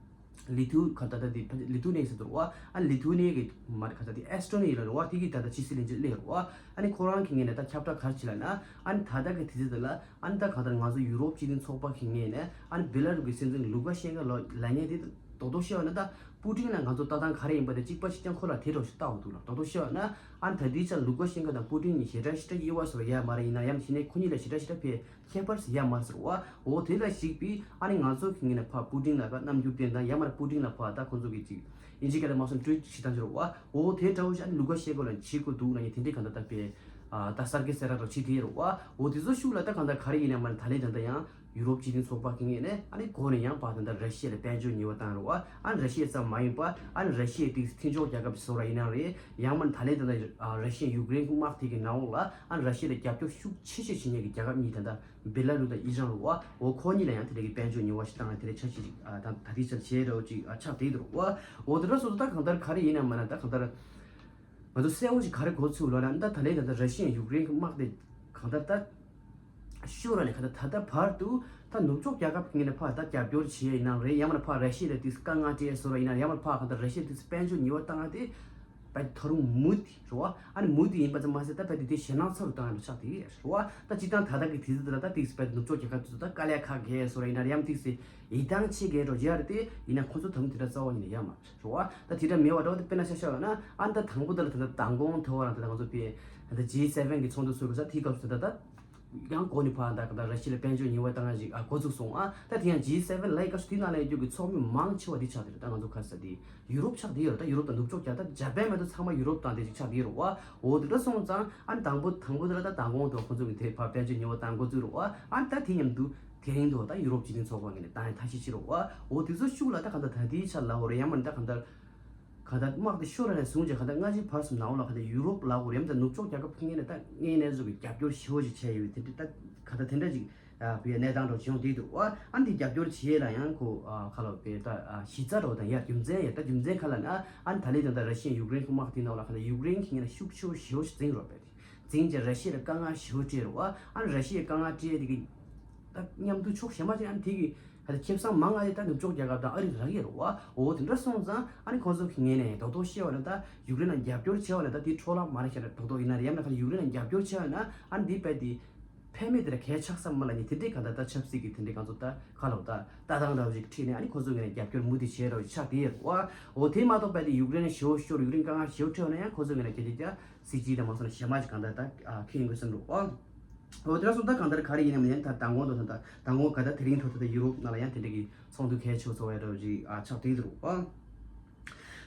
ལི་ཐུ་ག་ད་ད་དེ་ལི་ཐུ་ནེ་ཟེར་འདུག་བ། ཨ་ནི་ལི་ཐུ་ནེ་གི་མ་རེད་ག་ད་དེ་ཨེ་སི་ཊོ་ནི་ཡ་ལ་རེད་བ། དེ་གི་ད་ལྟ་ཕྱི་སྲིད་བློན་ཆེན་སླེབས་རེད་བ། ཨ་ནི་ཁོ་རང་གི་ངོས་ནས་ད་ཁྱབ་བསྒྲགས་ག་རེ་བྱས་ལབ་ན། ཨ་ནི་ད་ལྟ་གི་དུས་ཚོད་དེ་ལ་ཨ་ནི་ད་གང་ལྟར་ང་ཚོ་ཡུ་རོབ་སྤྱི་མཐུན་ཚོགས་པ་གི་ངོས་ནས་ཨ་ནི་བེ་ལ་རུ་གི་སྲིད་འཛིན་ལུ་ཀ་ཤེན་ཀོ་ལ་ལབ་མཁན་དེ་རྡོག་རྡོག་བཤད་པ་ན་ད་པུ་ཏིན་ལ་ང་ཚོ་ལྟ་སྟངས་ག་རེ་ཡིན་པ་དེ་གཅིག་པ་གཅིག་རྐྱང་ཁོ་ལ་དེ་འདྲ་ཞིག་ལྟ་འོང་འདུག་ལ། རྡོག་རྡོག་བཤད་པ་ན་ཨ་ནི་ད་ལྟའི་ཆར་ལུ་ཀ་ཤེན་ཀོ་དང་པུ་ཏིན་གཉིས་ཞེ་དྲག་ཞེ་དྲག་དབྱེ་བ་བཟོ་ཡ་མ་རེད། ཡིན་ན་ཡང་གཞི་ནས་ཁོ་གཉིས་ལ་ཞེ་དྲག་ཞེ་དྲག་ཕེ་ཁྱད་པར་ཟེར་ཡ་མ་རེད་ཟེར་བ། འོ་དེ་ལ་གཞིགས་པའི་ཨ་ནི་ང་ཚོ་གི་ངོས་ནས་ཕར་པུ་ཏིན་ལ་ཕར་རྣམ་འགྱུར་བསྟན་དང་ཡང་མ་རེད་པུ་ཏིན་ལ་ཕར་ད་ཁོ་ཚོ་གི་ཅིག་ཨིན་ཇི་སྐད་ལ་མ་སོང་ཊུ་ཝིཊ་ཞིག་བཏང་ཕྱིར་རོ་བ། འོ་དེ་འདྲ་བོ་ཞིག་ཨ་ནི་ལུ་ཀ་ཤེན་ཀོ་ལ་བྱེད་དགོས་འདུག་ལབ་མཁན་དེ་འདྲའི་གང་ལྟར་ད་དཔེ་ཨ་ད་གསར་བརྗེ་གསལ་བསྒྲགས་འདྲ་བོ་བྱེད་དེ་རོ་བ། འོ་དེ་ཚོ་ཤུགས་ལ་ད་གང་ལྟར་ག་རེ་ཡིན་ན་མ་ནི་ད་ལན་ད་ལྟ་ཡང་ཡུ་རོབ་སྤྱི་མཐུན་ཚོགས་པ་གི་ངོས་ནས་ཨ་ནི་འགོ་ནས་ཡང་ཕར་ད་ལྟ་ར་ཤི་ཡ་ལ་དཔལ་འབྱོར་ཉེས་པ་བཏང་རོ་བ། ཨ་ནི་ར་ཤི་ཡ་ཙམ་མ་ཡིན་པ་ཨ་ནི་ར་ཤི་ཡའི་དེ་མཐུན་ཕྱོགས་རྒྱལ་ཁབ་བཟོ་ར་ཡིན་ན་རེད། ཡང་མ་ནི་ད་ལན་ད་ལྟ་ཨ་ར་ཤི་ཡ་ཡུཀ་རེན་གྱི་དམག་དེ་གི་ནང་ལོགས་ལ་ཨ་ནི་ར་ཤི་ཡ་ལ་རྒྱབ་སྐྱོར་ཤུགས་ཆེ་ཤོས་བྱེད་མཁན་གྱི་རྒྱལ་ཁབ་གཉིས་ད་ལྟ་བེ་ལ་རུ་དང་ཨི་རན་རུ་བ། འོ་ཁོ་གཉིས་ལ་ཡང་དེ་འདྲ་གི་དཔལ་འབྱོར་ཉེས་པ་ཞིག་བཏང་ཡ་དེ་འདྲ་འཆར་གཞི་ཅིག་ཨ་ད་ད་ལྟའི་ཆར་བྱས་རེད་བ་ཅིག་ཨ་ཆགས་བསྡད་འདུག་བ། འོ་དེ་འདྲ་སོང་ཙང་ད་གང་ལྟར་ག་རེ་ཡིན་ན་མ་ན་ད་གང་ལྟར་ང་ཚོ་གསལ་བོ་ཞིག་ག་རེ་གོ་ཚུལ་ལབ་ན་ད་ད་ལན་ད་ལྟ་ར་ཤི་ཡ་ཡུཀ་རེན་གྱི་དམག་དེ་གང་ལྟར་ད་ཤོར་ར་ནས་གང་ལྟར་ད་ལྟ་བར་དུ་ད་ ད་ནུབ་ཕྱོགས་རྒྱལ་ཁབ་ཀྱི་ངོས་ནས་ཕར་ད་རྒྱབ་སྐྱོར་བྱེད་ཡ་ཡིན་ན་རེད། ཡང་མིན་ན་ཕར་ར་ཤི་ཡ་ལ་དེ་དཀའ་ངལ་སྤྲད་བཟོ་འདྲ་ཡིན་ན། ཡང་མིན་ན་ཕར་གང་ལྟར་ར་ཤི་ཡ་དེ་དཔལ་འབྱོར་ཉེས་པ་བཏང་ཡ་དེ་ད་ད་རུང་མུ་མཐུད་རེད་བ། ཨ་ནི་མུ་མཐུད་ཡིན་པ་ཙམ་མ་ཟད། ད་དཔེ་དེ་དེ་ཞེད་སྣང་ཚ་རུ་བཏང་ཡ་འདྲ་ཆགས་བསྡད་ཡོད་རེད་བ། ད་སྤྱིར་བཏང་ད་ལྟ་གི་དུས་ཚོད་དེ་ལ་ད་དེ་དཔེ་ནུབ་ཕྱོགས་རྒྱལ་ཁབ་དེ་ཚོ་ད་དཀའ་ལས་ཁག་འཁྱེར་བཟོ་འདྲ་ཡིན་ན། ཡང་དེ་ཡིད་ཐང་ཆད་མཁན་འདྲ་བོ་ཅིག་རེད་དེ། ཡིན་ན་ཁོ་ཚོ་ད་དུང་དེ་འདྲ་རྩ་བ་ཉིད་ནས་ཡོད་མ་རེད་བ། ད་དེ་འདྲ་མེད་པ་འདྲ་བོ་དེ། དཔེར་ན་ཆ་བཞག་ན། ཨ་ནི་ད་དང་པོ་དེ་ལ་ད་ད་མདང་དགོང་དེ་བ་རང་ད་ད་ང་ཚོ་དཔེ་ད་ཇི་སེ་ཝེན་གི་ཚོགས་འདུ་ཚོགས་དགོས་ས་དེའི་སྐབས་སུ་ད་ད་ད། ཡང་འགོ་ནས་ཕར་ད་ག་ད་ར་ཤི་ཡ་ལ་དཔལ་འབྱོར་ཉེས་པ་བཏང་ཡ་ཞིག་ཨ་འགོ་ཚུགས་སོང་། ཨ་ད་དེ་ཡང་ཇི་སེ་ཝེན་ལབ་ཡ་སྐབས་སུ་དེའི་ནང་ལ་ཡོད་རྒྱུ་གི་ཚོགས་མི་མང་ཆེ་བ་དེ་ཆགས་དེ་རེད། ད་ང་ཚོ་ག་རེ་ཟེར་དེ་ཡུ་རོབ་ཆགས་དེ་ཡོད་རེད། ད་ཡུ་རོབ་དང་ནུབ་ཕྱོགས་རྒྱལ་ཁབ་ཇ་པན་མ་གཏོགས་ཚང་མ་ཡུ་རོབ་དང་དེ་ཅིག་ཆགས་དེ་ཡོད་རེད་བ། འོ་དེ་འདྲ་སོང་ཙང་ཨ་ནི་དང་པོ་དང་པོ་དེ་ལ་ད་མདང་དགོང་དུ་ཁོ་ཚོ་གི་དེ་ཕར་དཔལ་འབྱོར་ཉེས་པ་བཏང་འགོ་བཙུགས་རེད་བ། ཨ་ནི་ད་དེ་མཉམ་དུ་དེ་རིང་དུ་ད་ཡུ་རོབ་སྤྱི་མཐུན་ཚོགས་པ་ངོས་ནས་བཏང་ཡ་ཐབས་ཤེས་བྱེད་རེད་བ། འོ་དེ་ཚོ་ཤུགས་ལ་ད་གང་ལྟར་ད་ལྟའི་ཆར་ལབ་དགོས་རེད། ཡང་མིན་ད་གང་ལྟར། ག་ད་དམག་དེ་ཤོར་ནས་བཟུང་བྱས་ག་ད་སྔ་ཕྱི་བར་གསུམ་ནང་ལ་ག་ད་ཡུ་རོབ་ལ་འོ་རེམ་ད་ནུབ་ཕྱོགས་རྒྱལ་ཁབ་ཁག་ནས་ད་དངོས་གནས་བཟོ་གི་རྒྱབ་སྐྱོར་ཞེ་པོ་ཞིག་བྱས་ཡོད་དེ་འདྲ། ད་ག་ད་དེ་འདྲ་ཞིག་ཨ་བའི་གནས་སྟངས་འདྲ་བྱུང་དེ་འདུག་ཨ་ནི་དེ་རྒྱབ་སྐྱོར་བྱེད་ཡས་ལ་ཡང་ཁོ་ཨ་ག་ལ་བའི་ད་ཨ་གཞི་རྩ་འདྲ་དང་ཡ་རྒྱུ་མཚན་ཡ་ད་རྒྱུ་མཚན་ག་ལ་ན། ཨ་ནི་ད་ལས་ཀྱང་ད་ར་ཤི་ཡ་ཡུཀ་རེན་གི་དམག་དེ་ནང་ལ་ག་ད་ཡུཀ་རེན་གི་ངོས་ནས་ཤུགས་ཆེ་བོ་ཞེ་པོ་ཞིག་འཛིང་རོགས་པས། འཛིང་བྱས་ར་ཤི་ཡ་ལ་དཀའ་ངལ་ཞེ་པོ་སྤྲད་རོགས་ཨ། ཨ་ནི་ར་ཤི་ཡ་དཀའ་ངལ་སྤྲད་དེ་གི་ད་མཉམ་དུ་ཕྱོགས་གཞན་པ་ཅིག་ཨ་ནི་དེ་གི་ད་ཁེ་བཟང་མང་ང་དེ་ད་ནུབ་ཕྱོགས་རྒྱལ་ཁབ་དང་ཨ་རི་རག་ཡོད་རེད་བ། འོ་དེ་འདྲ་སོང་ཙང་ཨ་ནི་ཁོང་ཚོ་གི་ངོས་ནས་རྡོག་རྡོག་བཤད་པ་ན་ད་ཡུཀ་རེན་ལ་རྒྱབ་སྐྱོར་བྱས་པ་ན་ད་དེ་འཕྲོ་བརླག་མ་རེད་ཤག་རྡོག་རྡོག་ཡིན་ན་རེད། ཡང་ན་ཁ་ཡུཀ་རེན་ལ་རྒྱབ་སྐྱོར་བྱས་པ་ན་ཨ་ནི་དེ་རྦད་དེ་ཕན་མེད་དེ་ལ་གལ་ཆགས་ས་མ་ལ་ནི་དེ་འདྲའི་ག་ད་ད་ཆབ་སྲིད་ཀྱི་དེ་འདྲའི་གང་ཚོ་ད་ག་ལ་ད་ལྟ་སྟངས་འདྲ་བོ་ཞིག་ཁྲིད་ནས་ཨ་ནི་ཁོང་ཚོ་ངོས་ནས་རྒྱབ་སྐྱོར་མུ་མཐུད་བྱས་རོགས་ཆགས་དེ་ཡོད་རེད་བ། འོ་དེ་མ་གཏོགས་རྦད་དེ་ཡུཀ་རེན་ལ་ཞེ་པོ་ཤོར་ཡུཀ་རེན་དཀའ་ངལ་ཞེ་པོ་འཕྲད་པ་ན་ཡང་ཁོང་ཚོ་ངོས་ནས་སྐད་ཆ་རྒྱག་སྲིད་ཇུས་དང་མ་སོང་ན་གཞན་པ་ཅིག་གང་ལྟར་ད་ཨ་ཁེལ་ཡོང་གི་བསམ་འདུག་ཨ། འོ་དེ་འདྲ་སོང་ད་གང་ལྟར་ག་རེ་ཡིན་ནམ་ཡང་ད་མདང་དགོང་དུ་ད་མདང་དགོང་ག་ད་དེ་རིང་ཐོག་ད་ད་ཡུ་རོབ་ནང་ལ་ཡང་དེ་འདྲ་གི་ཚོགས་འདུ་གལ་ཆེ་བོ་ཚོགས་ཡ་འདྲ་བོ་ཅིག་ཨ་ཆགས་བསྡད་འདུག་ཨ།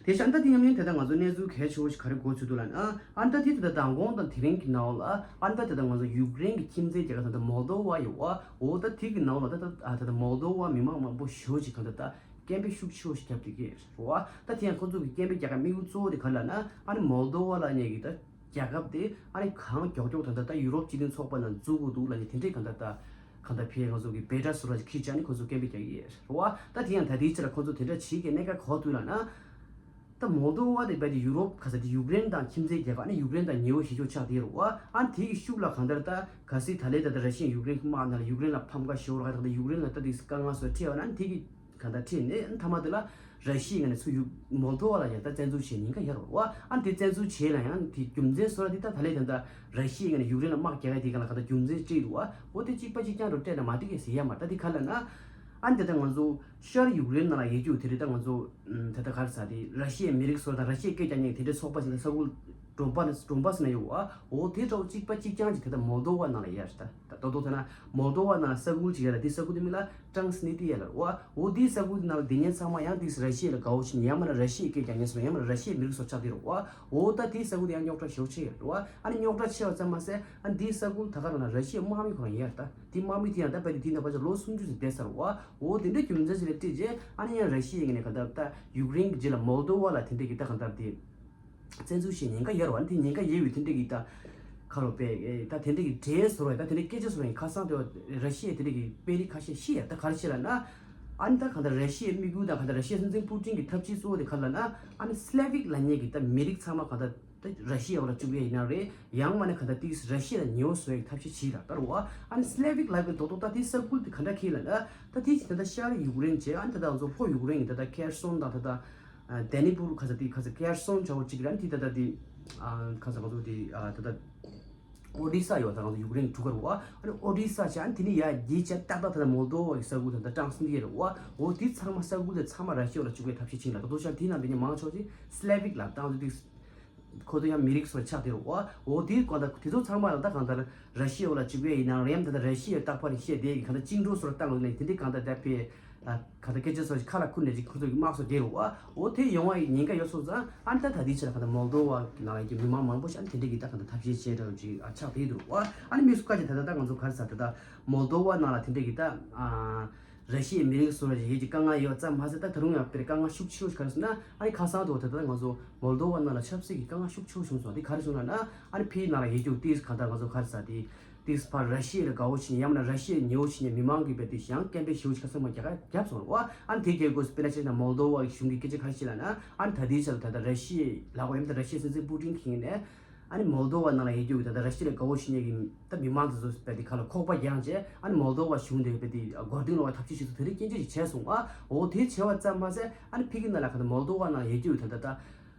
དེ་བཞིན་ད་དེ་ཡང་ཡང་དེ་ད་ང་ཚོ་གནས་ཚུལ་གལ་ཆེ་བོ་ཞིག་ག་རེ་གོ་ཚུལ་འདུག་ལབ་ན་ཨ་ད་དེ་ད་ད་མདང་དགོང་དང་དེ་རིང་གི་ནང་ལ་ཨ་ད་དེ་ད་ང་ཚོ་ཡུཀ་རེན་གི་ཁྱིམ་མཚེས་རྒྱལ་ཁབ་ད་ད་མོལ་དོ་བ་ཡོད་ཨ། འོ་ད་དེ་གི་ནང་ལ་ད་ད་ཨ་ད་ད་མོལ་དོ་བ་མི་མང་མང་པོ་ཞེ་པོ་ཅིག་གང་ད་ད་སྐད་འབོད་ཤུགས་ཆེ་བོ་ཞིག་བརྒྱབ་བསྡད་ཀྱི་རེད་བ། ད་དེ་ཡང་ཁོ་ཚོ་གི་སྐད་འབོད་རྒྱག་ག་དམིགས་ཡུལ་གཙོ་བོ་དེ་ག་རེ་ལབ་ན་ཨ་ནི་མོལ་དོ་བ་ལབ་མཁན་གི་ད་རྒྱལ་ཁབ་དེ་ཨ་ནི་གང་མགྱོགས་མགྱོགས་ད་ད་ད་ཡུ་རོབ་སྤྱི་མཐུན་ཚོགས་པ་ནང་འཛུལ་དགོས་འདུག་ལབ་ནས་དེ་འདྲས་གང་ད་ད་གང་ད་ཕེ་ང་ཚོ་གི་བེ་ཏྲ་སུ་ར་ཅིག་ཁྱེར་བྱས་ནས་ཁོ་ཚོ་སྐད་འབོད་རྒྱག་གི་རེད་བ། ད་དེ་ཡང་ད་ལྟའི་ཆ་ལ་ཁོ་ཚོ་དེ་འདྲ་བྱེད་ཀྱི་གནད་འགག་ག་པར་འདུག་ལབ་ན། ད་མོལ་དོ་བ་དེ་རྦད་དེ་ཡུ་རོབ་ག་ས་དེ་ཡུཀ་རེན་དང་ཁྱིམ་མཚེས་རྒྱལ་ཁབ་ཨ་ནི་ཡུཀ་རེན་དང་ཉེ་བོ་ཞེ་པོ་ཆགས་བསྡད་ཡོད་རེད་བ། ཨ་ནི་དེ་གི་ཤུགས་ལ་གང་ལྟར་ད་གལ་སྲིད་ད་ལྟའི་ད་ལྟ་ར་ཤི་ཡ་ཡུཀ་རེན་གི་དམག་ནང་ལ་ཡུཀ་རེན་ལ་ཕམ་ཁ་ཞེ་པོ་རག་ད་ད་ཡུཀ་རེན་ལ་ད་དེ་གི་དཀའ་ངལ་སོགས་འཕྲད་པ་ན་ཨ་ནི་དེ་གི་གང་ལྟར་ཁྲིད་ནས་མཐའ་མ་དེ་ལ་ར་ཤི་ཡའི་ངོས་ནས་ཚུར་ཡུ་མོལ་དོ་བ་ལ་ཡང་ད་བཙན་འཛུལ་བྱེད་ཉེན་ཁ་ཡོད་རེད་བ། ཨ་ནི་དེ་བཙན་འཛུལ་བྱེད་ལ་ཡང་དེ་རྒྱུ་མཚན་བཟོ་ར་དེ་ད་ད་ལས་ད་ད་ར་ཤི་ཡའི་ངོས་ནས་ཡུཀ་རེན་ལ་དམག་རྒྱག་ཡ་དེ་ག་ལ་ག་ད་རྒྱུ་མཚན་སྤྲད་འདུག་བ། འོ་དེ་གཅིག་པ་གཅིག་རྐྱང་རུ་སྤྲད་ན་མ་འགྲིག་གི་ཟེར་ཡ་མ་རེད། ད་དེ་ག་ལ་ན་ཨ་ནི་ད་ད་ང་ཚོ་ཤར་ཡུཀ་རེན་ནང་ལ་ཡོད་རྒྱུ་དེ་རེད། ད་ང་ཚོ་ད་ད་ག་རེ་ཟ་དེ་ར་ཤི་ཡའི་མི་རིགས་སོ་དང་ར་ཤི་ཡའི་སྐད་རྒྱག་མཁན་དེ་འདྲའི་ཚོགས་པ་ཞིག་ད་ས་ཁུལ་གྲོང་པ་ནས་གྲོང་པ་ཟེར་ན་ཡོད་བ། འོ་དེ་འདྲ་བོ་གཅིག་པ་གཅིག་རྐྱང་ཅིག་ད་ད་མོལ་དོ་བ་ནང་ལ་ཡོད་རེད། ད་ད་དོ་དོ་ཐ་ན་མོལ་དོ་བ་ནང་ལ་ས་ཁུལ་ཅིག་ཡོད་རེད། དེ་ས་ཁུལ་དེ་མིང་ལ་ཀྲང་སི་ནི་ཏི་ཡ་ལ་རེད་བ། འོ་དེའི་ས་ཁུལ་དེ་ནང་ལ་དེ་ཉིན་ཚང་མ་ཡང་དེ་ར་ཤི་ཡ་ལ་དགའ་བོ་བྱེད་མཁན་ཡང་མིན་ན་ར་ཤི་ཡའི་སྐད་རྒྱག་མཁན་སོགས་ཡང་མིན་ན་ར་ཤི་ཡའི་མི་རིགས་སོགས་ཆགས་བསྡད་རེད་བ། འོ་ད་དེའི་ས་ཁུལ་དེ་ཡང་རྙོག་དྲ་ཞེ་པོ་ཆེ་ཡོད་རེད་བ། ཨ་ནི་རྙོག་དྲ་ཆེ་བ་ཙམ་མ་ཟད་ཨ་ནི་དེའི་ས་ཁུལ་ད་ག་རང་ལ་ར་ཤི་ཡའི་དམག་མི་ཁོ་རང་ཡོད་རེད། ད་དེ་དམག་མི་དེ་ཡང་ད་བར་དུ་དེ་ནང་ཕལ་ཆེར་ལོ་སུམ་ཅུ་ཙམ་བསྡད་ཚར་རེད་བ། འོ་དེ་འདྲའི་རྒྱུ་མཚན་ཞིག་ལ་བརྟེན་རྗེས་ཨ་ནི་ཡང་ར་ཤི་ཡའི་ངོས་ནས་ག་ད་ད་ཡུཀ་རེན་གྱི་རྗེས་ལ་མོལ་དོ་བ་ལ་དེ་འདྲའི་གི་ད་ག་ད་དེ། བཙན་འཛུལ་བྱེད་ཉེན་ཁ་ཡོད་རེད་བ། དེ་ཉེན་ཁ་ཡོད་པའི་དེ་འདྲའི་གི་ད་ཁ་ལོ་པའི་ད་དེ་འདྲའི་གི་གྲས་བཟོ་རེད། ད་དེ་འདྲའི་སྐད་ཆ་བཟོ་རེད། ཁ་སང་དེ་ར་ཤི་ཡའི་དེ་འདྲའི་གི་དཔོན་རིགས་ཁ་ཤས་ཤི་ཡ་ད་ག་རེ་བྱེད་ལབ་ན། ཨ་ནི་ད་གང་ལྟར་ར་ཤི་ཡའི་དམིགས་ཡུལ་དང་གང་ལྟར་ར་ཤི་ཡའི་སྲིད་འཛིན་པུ་ཏིན་གི་ཐབས་ཇུས་གཙོ་བོ་དེ་ག་ལབ་ན། ཨ་ནི་སླེ་བིག་ལབ་མཁན་གི་ད་མི་རིགས་ཚང་མ་གང་ལྟར་ད་ར་ཤི་ཡའི་འོག་ལ་བཅུག་ཡ་ཡིན་ན་རེད། ཡང་མིན་ན་གང་ལྟར་དེ་ར་ཤི་ཡ་ལ་ཉེ་བོ་བཟོ་ཡའི་ཐབས་ཤེས་བྱེད་ལ་ད་རུང་བ། ཨ་ནི་སླེ་བིག་ལབ་གི་རྡོག་རྡོག་ད་དེ་ས་ཁུལ་དེ་ག་འདྲ་ཁེལ་ལབ་ན། ད་དེ་ད་ལྟ་ཤར་ཡུཀ་རེན་བྱས་ཨ་ནི་ད་ལྟ་ང་ཚོ་ལྷོ་ཡུཀ་རེན་གི་ད་ལྟ་ཁེར་སོན་དང་ད་ལྟ། ཨ་དེ་ནི་པུར་ཁ་ས་དེ་ཁ་ས་ཁེར་སོན་ཆ་བོ་གཅིག་རང་དེ་ད་ལྟ་དེ་ཨ་ཁ་ས་ང་ཚོ་དེ་ཨ་ད་ལྟ་ཨོ་ཌི་ས་ཡོད་ད་ང་ཚོ་ཡུཀ་རེན་གྲུ་ཁར་བ། ཨ་ནི་ཨོ་ཌི་ས་ཆ་ཨ་ནི་དེ་ནི་ཡ་རྒྱལ་ཆ་ཏག་ཏག་ད་ལྟ་མོལ་དོ་བ་གི་ས་ཁུལ་ད་ལྟ་ཀྲང་སི་ནི་ཡ་རེད་བ། འོ་དེ་ཚང་མ་ས་ཁུལ་དེ་ཚང་མ་ར་ཤི་ཡ་ལ་བཅུག་པའི་ཐབས་ཤེས་ཕྱིན་ལ་ད་དུང་ཤར་དེ་ནང་དེ་ནི་མང་ཆོག་ཅིག་སླེ་བིག་ལ་བཏང་དུས་དེ་ཁོ་ཚོ་ཡང་མི་རིགས་སོགས་ཆགས་དེ་རེད་བ། འོ་དེ་གང་ལྟར་དེ་ཚོ་ཚང་མ་ལ་ད་གང་ལྟར་ར་ཤི་ཡ་བ་ལ་བཅུག་པའི་ཡིན་ནའང་རེམ་ད་ལྟ་ར་ཤི་ཡའི་རྟག་པར་བཤད་དེ་གང་ལྟར་བཅིངས་འགྲོལ་སོགས་བཏང་ཡོད་ནས་དེ་འདྲའི་གང་ལྟར་ད་ཕེ། ཨ་ག་ད་སྐད་ཆ་སོགས་ཁ་ལ་ཁུར་ནས་ཅིག་ཁོ་ཚོ་གི་དམག་སོགས་བསྡད་རུང་བ། འོ་དེ་ཡོང་བ་ཡི་ཉེན་ཁ་ཡོད་སོང་ཙང་ཨ་ནི་ད་ད་ལྟའི་ཆར་ལ་ག་ད་མོལ་དོ་བ་གི་ནང་ལ་ཡི་མི་མང་མང་པོ་ཞིག་ཨ་ནི་དེ་འདྲས་ཀྱི་ད་ག་ད་ཐབས་ཤེས་བྱེད་འདྲ་ཅིག་ཨ་ཆགས་བསྡད་འདུག་བ། ཨ་ནི་མི་སུ་ཁ་ཅིག་ད་ད་ད་ང་ཚོ་ག་རེ་ཟ་ད་ད་མོལ་དོ་བ་ནང་ལ་དེ་འདྲས་ཀྱི་ད་ཨ་ར་ཤི་ཡའི་མི་རིགས་སོ་ར་ཡི་ཡོད་ཀྱི་དཀའ་ངལ་ཡོད་ཙམ་མ་ཟད་ད་ད་རུང་ཡང་དཔེར་དཀའ་ངལ་ཤུགས་ཆེ་ཤོས་ག་རེ་ཟེར་ན་ཨ་ནི་ཁ་སང་དུ་ད་ད་ང་ཚོ་མོལ་དོ་བ་ནང་ལ་ཆབ་སྲིད་ཀྱི་དཀའ་ངལ་ཤུགས་ཆེ་ཤོས་བྱུང་སོང་། དེ་ག་རེ་བྱུང་ལབ་ན་ཨ་ནི་ཕིའི་ནང་ལ་ཡོད་རྒྱུ་དེ་ག་ད་ང་ཚོ་ག་རེ་ཟ་དེ། དེས་ཕར་ར་ཤི་ཡ་ལ་དགའ་བོ་བྱེད་ཡང་མིན་ན་ར་ཤི་ཡ་ཉེ་བོ་བྱེད་ཡ་མི་མང་གིས་རྦད་དེ་ཡང་སྐད་འབོད་ཞེ་པོ་ཅིག་ཁ་སང་མ་རྒྱག་ག་བརྒྱབ་སོང་རེད་བ། ཨ་ནི་དེ་རྒྱལ་སྐོར་དཔེར་ན་ཆ་བཞག་ན་མོལ་དོ་བ་གི་གཞུང་གི་སྐད་ཆ་ག་རེ་བཤད་ལབ་ན་ཨ་ནི་ད་ལྟའི་ཆར་ད་ལྟ་ར་ཤི་ཡ་ལ་གོ་ཡང་ད་ར་ཤི་ཡའི་སྲིད་འཛིན་པུ་ཏིན་གྱིས་ནས་ ཨ་ནི་མོལ་དོ་བ་ནང་ལ་ཡོད་རྒྱུ་ད་ལྟ་ར་ཤི་ཡ་ལ་དགའ་བོ་བྱེད་མཁན་གྱི་ད་མི་མང་དེ་ཚོ་བས་དེ་ཁ་ལ་ཁོག་པ་རྒྱངས་བྱས། ཨ་ནི་མོལ་དོ་བ་གཞུང་དེ་བས་དེ་མགོ་རྟིང་སློག་པའི་ཐབས་ཤེས་ཤིག་ཏུ་དེ་རིང་སྐྱོན་བརྗོད་ཅིག་བྱས་སོང་ཨ། འོ་དེ་བྱས་པ་ཙམ་མ་ཟད། ཨ་ནི་ཕ་གི་ནང་ལ་ག་ད་མོལ་དོ་བ་ནང་ལ་ཡོད་རྒྱུ་ད་ད་ད་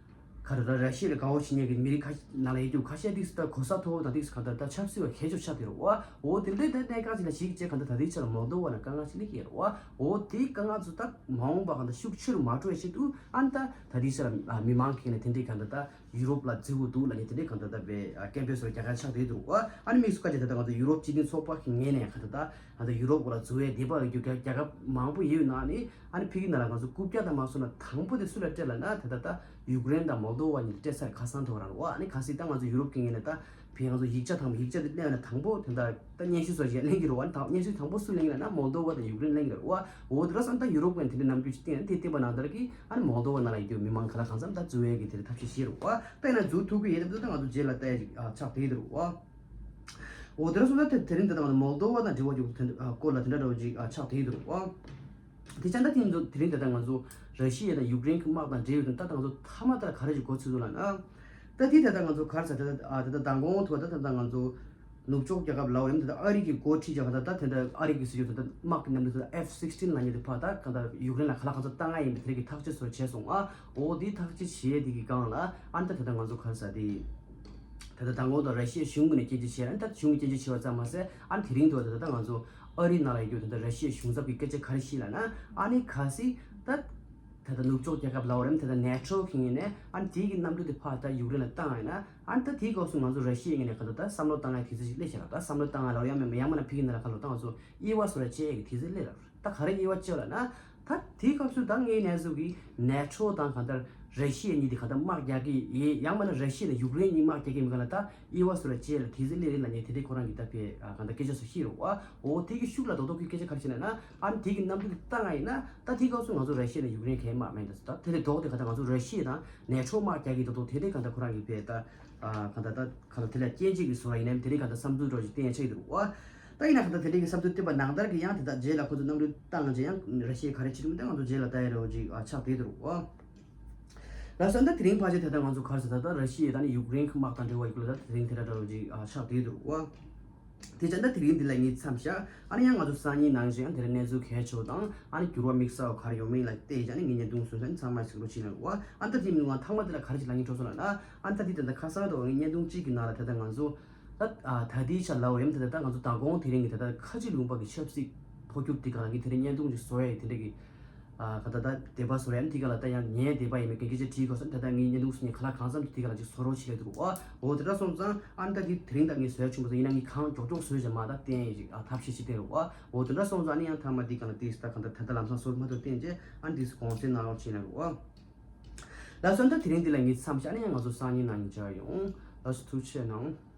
ག་རེ་ད་ར་ཤི་ཡ་ལ་དགའ་བོ་བྱེད་མཁན་གྱི་མི་རིགས་ཁ་ནང་ལ་ཡོད་རྒྱུ་ཁ་ཤས་དེ་ཚོ་ད་གོ་ས་མཐོ་བོ་དང་དེ་ཚོ་ག་ད་ད་ཆབ་སྲིད་པ་གལ་ཆེ་ཆགས་བསྡད་རེད་བ། འོ་དེ་འདྲའི་ད་གནད་འགག་ཅིག་ལ་གཞིགས་བྱས་ག་ད་ད་ལྟའི་ཆ་ལ་མོལ་དོ་བ་ནང་དཀའ་ངལ་ཅིག་སླེབས་ཀྱི་ཡོད་རེད་བ། འོ་དེའི་དཀའ་ངལ་ཚོ་ད་མ་འོངས་པ་ག་ད་ཤུགས་ཆེ་རུ་མ་འགྲོ་བའི་ཆེད་དུ་ཨ་ནི་ད་ད་ལྟའི་ཆ་ལ་མི་མང་གི་ནས་དེ་འདྲའི་ག་ད་ད། ཡུ་རོབ་ལ་འཛུལ་དགོས་འདུག་ལབ་མཁན་དེ་འདྲའི་གང་ལྟར་ད་བའི་སྐད་འབོད་སོགས་རྒྱག་ཡ་ཆགས་བསྡད་འདུག་ཨ་ནི་དམིགས་སུ་བཀར་བྱས་ད་ལྟ་ང་ཚོ་ཡུ་རོབ་སྤྱི་མཐུན་ཚོགས་པ་གི་ངོས་ནས་གང་ལྟར་ད་ང་ཚོ་ཡུ་རོབ་འོག་ལ་འཛུལ་བའི་འདེད་པ་ཡོད་རྒྱུ་རྒྱལ་ཁབ་མང་པོ་ཡོད་ནང་ནས། ཨ་ནི་ཕ་གི་ནང་ལ་ང་ཚོ་རྐུབ་བཀྱག་དང་མ་སོང་ན་དང་པོ་དེ་སུ་ལ་སྤྲད་ལབ་ན། ད་ལྟ་ད་ཡུཀ་རེན་དང་མོལ་དོ་བ་གཉིས་ལ་སྤྲད་ས་རེད། ཁ་སང་ཐོག་རང་རེད་བ། ཨ་ནི་གལ་སྲིད་ད་ང་ཚོ་ཡུ་རོབ་ཀྱི་ངོས་ནས་ད་ཕ་གི་ང་ཚོ་ཡིག་ཆ་དང་ཡིག་ཆ་དེ་གནང་ན་དང་པོ་དེ་འདྲ་ད་སྙན་ཞུ་སོགས་ཞིག་ལེན་གྱི་རེད་བ། ཨ་ནི་ད་སྙན་ཞུ་དང་པོ་སུ་ལེན་གྱི་ལབ་ན་མོལ་དོ་བ་དང་ཡུཀ་རེན་ལེན་གྱི་རེད་བ། འོ་དེ་འདྲ་སོང་ད་ཡུ་རོབ་ཀྱི་དེ་འདྲའི་རྣམ་འགྱུར་ཞིག་བསྟན་ཡ་དེ་བསྟན་པ་ནང་ལྟར་གྱི་ཨ་ནི་མོལ་དོ་བ་ནང་ལ་ཡོད་རྒྱུ་མི་མང་ག་ལ་གང་འཚམ་ད་འཛུལ་ཡས་ཀྱི་དེ་འདྲ་ཐབས་ཤེས་བྱེད་རེད་བ། ད་ཡིན་ན་འཛུལ་ཐུབ་ཀྱི་ཡོད་དམ་ད་ང་ཚོ་རྗེས་ལ་ལྟ་ཡ་ཅིག་ཨ་ཆགས་བསྡད་ཀྱི་རེད་བ། འོ་དེ་འདྲ་སོང་ད་དེ་དེ་རིང་ད་ལྟ་ང་ཚོ་མོལ་དོ་བ་དང་འབྲེལ་བ་ཡོད་དེ་འདྲ་སྐོར་ལ་དེ་འདྲ་འདྲ་བོ་ཅིག་ཨ་ཆགས་བསྡད་ཀྱི་རེད་བ། དེ་ཙང་ད་དེ་ཚོ་དེ་རིང་ད་ལྟ་ང་ཚོ་ར་ཤི་ཡ་དང་ཡུཀ་རེན་གྱི་དམག་དང་འབྲེལ་ཡོད་དེ་ད་ལྟ་ང་ཚོ་མཐའ་མ་ལྟར་ག་རེ་ཞིག་གོ་ཚུལ་འདུག་ལབ་ན། ད་དེ་ད་ལྟ་ང་ཚོ་ག་རེ་ཟེར་ད་ལྟ་ཨ་ད་ལྟ་མདང་དགོང་ཐུག་པ་ད་ད་ལྟ་ང་ཚོ་ནུབ་ཕྱོགས་རྒྱལ་ཁབ་ལ་འོ་ཡང་ད་ལྟ་ཨ་རི་གི་འགོ་ཁྲིད་ཀྱང་ད་ལྟ་ད་ལྟ་ཨ་རི་གི་སྲིད་ཇུས་ད་ལྟ་དམག་གི་གནམ་གྲུ་ད་ལྟ་ཨེཕ་སིགས་ཊིན་ལབ་མཁན་དེ་ཕར་ད་ག་ད་ཡུཀ་རེན་ལ་ག་ལ་གང་འཚམ་བཏང་ཡ་ཡིན་པའི་དེ་རིགས་ཀྱི་ཐག་གཅོད་སོགས་བྱས་སོང་ཨ། འོ་དེའི་ཐག་གཅོད་བྱས་དེ་གི་སྒང་ལ་ཨ་ད་ད་ལྟ་ང་ཚོ་ག་རེ་ཟེར་དེ། ད་ལྟ་མདང་དགོང་དང་ར་ཤི་ཡའི་གཞུང་གི་ནས་སྐད་ཆ་བཤད་ན་ད་གཞུང་གི་སྐད་ཆ་བཤད་པ་ཙམ་མ་ཟད། ཨ་ནི་དེ་རིང་དུ་ད་ལྟ་ང་ཚོ་ཨ་རི་ནང་ལ་ཡོད་རྒྱུ་ད་ལྟ་ར་ཤི་ཡའི་གཞུང་ཚབ་ཀྱི་སྐད་ཆ་ག་རེ་བཤད་ལབ་ན། ཨ་ནི་གལ་སྲིད་ད་ད་ལྟ་ནུབ་ཕྱོགས་རྒྱལ་ཁབ་ལ་འོ་རེམ་ད་ལྟ་ནེ་ཊོ་གི་ངོས་ནས་ཨ་ནི་དེའི་གི་གནམ་གྲུ་དེ་ཕར་ད་ཡུཀ་རེན་ལ་བཏང་ཡིན་ན། ཨ་ནི་ད་དེའི་སྐབས་སུ་ང་ཚོ་ར་ཤི་ཡའི་ངོས་ནས་ག་ད་ད་བསམ་བློ་བཏང་ཡ་དུས་ཚོད་ཅིག་སླེབས་ཤག་ལ། ད་བསམ་བློ་བཏང་ཡ་ལ་འོ་ཡང་མེད་ཡང་མིན་ན་ཕ་གི་ནང་ལ་ག་ལ་ད་ང་ཚོ་དབྱེ་བ་བཟོ་ཡ་བྱེད་ཡ་གི་དུས་ཚོད་སླེབས་ལ། ད་ག་རེ་དབྱེ་བ་བྱེད་ལབ་ན། ད་དེའི་སྐབས་སུ་ད་ངའི་གནས་ཚུལ་གྱི་ནེ་ཊོ་དང་གང་ལྟར་ར་ཤི་ཡ་གཉིས་དེ་གང་ལྟར་དམག་རྒྱག་གི་ཡིན། ཡང་མིན་ན་ར་ཤི་ཡ་དང་ཡུཀ་རེན་གཉིས་དམག་རྒྱག་གི་མི་ག་ལ་ད་དབྱེ་བ་བཟོ་ར་བྱེད་ལ་དེ་ཚོ་སླེབས་རེད་ལབ་ནས་དེ་འདྲའི་ཁོ་རང་གི་ད་ཕེ་ཨ་གང་ལྟར་སྐད་ཆ་ཚོ་བཤད་རེད་བ། འོ་དེ་གི་ཤུགས་ལ་རྡོག་རྡོག་གི་སྐད་ཆ་ག་རེ་བཤད་ན་ན། ཨ་ནི་དེ་གི་གནམ་གྲུ་དེ་བཏང་ཡ་ཡིན་ན་ད་དེའི་སྐབས་སུ་ང་ཚོ་ར་ཤི་ཡ་དང་ཡུཀ་རེན་གང་ཡང་དམག་མེད་ད་ད་དེ་ལས་ལྡོག་དེ་ག་ད་ང་ཚོ་ར་ཤི་ཡ་དང་ནེ་ཊོ་དམག་རྒྱག་གི་རྡོག་རྡོག་དེ་འདྲའི་གང་ལྟར་ཁོ་རང་གི་ཕེ་ད་ཨ་གང་ལྟར་ད་ག་ལ་དེ་ལ་སྐྱོན་བརྗོད་ཀྱི་བཟོ་ར་ཡིན་ནམ་དེ་འདྲའི་གང་ལྟར་བསམ་ཚུལ་འདྲ་བོ་ཞིག་བསྟན་ཡ་ཆགས་ཀྱི་འདུག་བ། ད་ཡིན་ན་གང་ལྟར་དེ་འདྲའི་གི་བསམ་ཚུལ་བསྟན་པ་ནང་ལྟར་གྱི་ཡང་དེ་དག་རྗེས་ལ་ཁོ་ཚོ་གནམ་གྲུ་བཏང་རྗེས་ཡང་ར་ཤི་ཡས་ག་རེ་བྱེད་ཀྱི་འདུག་ད་ང་ཚོ་རྗེས་ལ་ལྟ་ཡ་རེ་བ་ཅིག་ཨ་ཆགས་བསྡད་འདུག་བ། ལགས་སོ། ད་དེ་རིང་ཕལ་ཆེར་ད་ལྟ་ང་ཚོ་ག་རེ་ཟེར་ད་ལྟ་ར་ཤི་ཡས་ད་ནི་ཡུཀ་རེན་གྱི་དམག་དང་འབྲེལ་བ་ཡོད་ལ་ད་དེ་རིང་དེ་འདྲ་འདྲ་བོ་ཅིག་ཨ་ཆགས་བསྡད་འདུག་བ། དེ་ཙང་ད་དེ་རིང་འདི་ལ་ངས་མཚམས་བཞག་ཨ་ནི་ཡང་ང་ཚོ་སང་ཉིན་ནང་བཞིན་ཡང་དེ་འདྲ་གནས་ཚུལ་གལ་ཆེ་བ་དང་ཨ་ནི་འགྱུར་བ་དམིགས་བསལ་བ་ག་རེ་ཡོང་མིན་ལ་བལྟས་ཀྱང་ནི་ངས་བརྙན་ཐུང་བཟོས་ཚར་ཚང་མ་གཟིགས་རོགས་བྱེད་གནང་རོགས། ཨ་ནི་ད་དེ་མིན་ང་མཐའ་མ་དེ་ལ་ག་རེ་ཞིག་ལབ་སྙིང་བྲོ་སོང་ལབ་ན། ཨ་ནི་ད་དེ་ད་ལྟ་ཁ་སང་དུ་ངས་བརྙན་ཐུང་གཅིག་གི་ནང་ལ་ད་ལྟ་ང་ཚོ་ད་ཨ་ད་ལྟའི་ཆ་ལབ་པ་ཡིན་ད་ལྟ་ད་ང་ཚོ་མདང་དགོང་དེ་རིང་གི་ད་ལྟ་ཁ་ཆེ་ལུང་པ་གི་ཆབ་སྲིད་འཕོ་འགྱུར་དེ་ག་ལ་ངས་དེ་རིང་བརྙན་ཐུང་ཅིག་བཟོ་ཡ་ཡི་དེ་འདྲ་གི་ཨ་ག་ད་ད་དད་པ་བཟོ་ཡ་ཡིན་དེ་ག་ལ་ད་ཡང་ངའི་དད་པ་ཡིན་མིན་གན་རྒྱ་ཅིག་བྲིས་དགོས་ས་ད་ལྟ་ངས་བརྙན་ཐུང་བཟོ་ནས་ག་ལ་གང་འཚམ་དེ་ག་ལ་ཅིག་བཟོ་རོགས་བྱེད་ལ་འདུག་ཨ་འོ་དེ་འདྲ་སོང་ཙང་ཨ་ནི་ད་དེ་དེ་རིང་ད་ངས་བཟོ་ཡ་བྱུང་བ་ཡིན་ན་ངས་གང་མགྱོགས་མགྱོགས་བཟོས་བྱས་མ་ད་བསྟན་ཡ་ཅིག་ཨ་ཐབས་ཤེས་ཅིག་བསྟན་རོགས་ཨ། འོ་དེ་འདྲ་སོང་ཙང་ཨ་ནི་ཡང་མཐའ་མ་དེ་ག་ལ་དེ་ད་ག་ད་ད་ད་ལམ་སང་སོར་མ་ཐུབ་བསྟན་རྗེས་ཨ་ནི་དེ་དགོངས་སེལ་གནང་རོགས་བྱེད་གནང་རོགས་ཨ། ལགས་སོ། ད་དེ་རིང་འདི་ལ་ངས་མཚམས་བཞག་ཨ་ནི་ཡང་ང་ཚོ་སང་ཉིན་ནང་མཇལ་ཡོང་། ལགས་སོ། ཐུགས་རྗེ་གནང་།